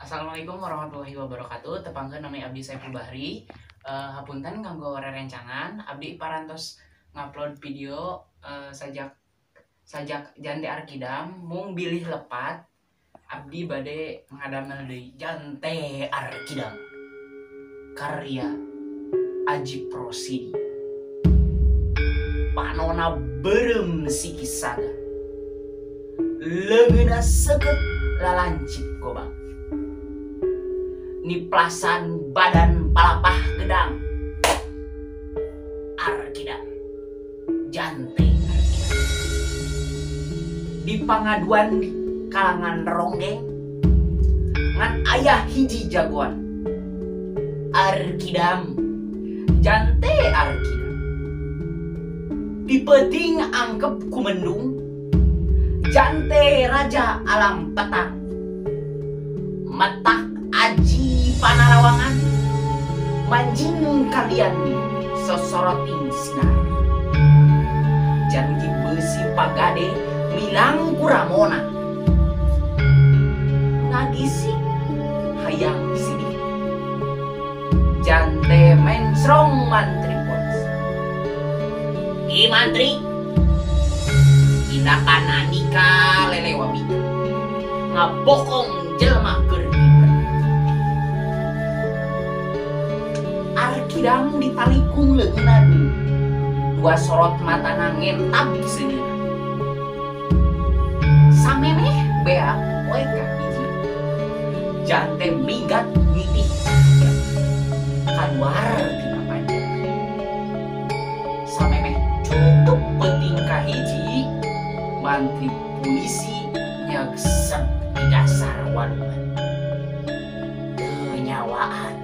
Assalamualaikum warahmatullahi wabarakatuh. Tepangkeun nami abdi Saiful Bahri. Hapunten kanggo rerencangan, abdi parantos ngupload video sajak sajak Jante Arkidam mung bilih lepat abdi bade ngadamel deui Jante Arkidam karya Ajip Rosidi. Panona beureum siki saga, leungeunna seukeut lalancip gobang, niplasan badan palapah gedang. Arkidam Jante Arkidam di pangaduan di kalangan ronggeng ngan ayah hiji jagoan. Arkidam Jante Arkidam di peuting angkep kumendung, Jante raja alam petang, metak aji panarawangan, manjing kalian sosoroting sinar. Janji besi pagade milang kuramona, ngagising hayang sini. Jante mencrong mantri polisi. I mantri tindakan Andika lele wabika ngabokong jelma keur dibra. Arkidam ditalikung leungeunna dua sorot matana ngentab seungeuna. Samemeh beak poe kahiji Jante minggat nitih kaluar tina panjara. Samemeh cukup peuting kahiji mantri polisi nyagsep di dasar walungan. Teu nyawaan.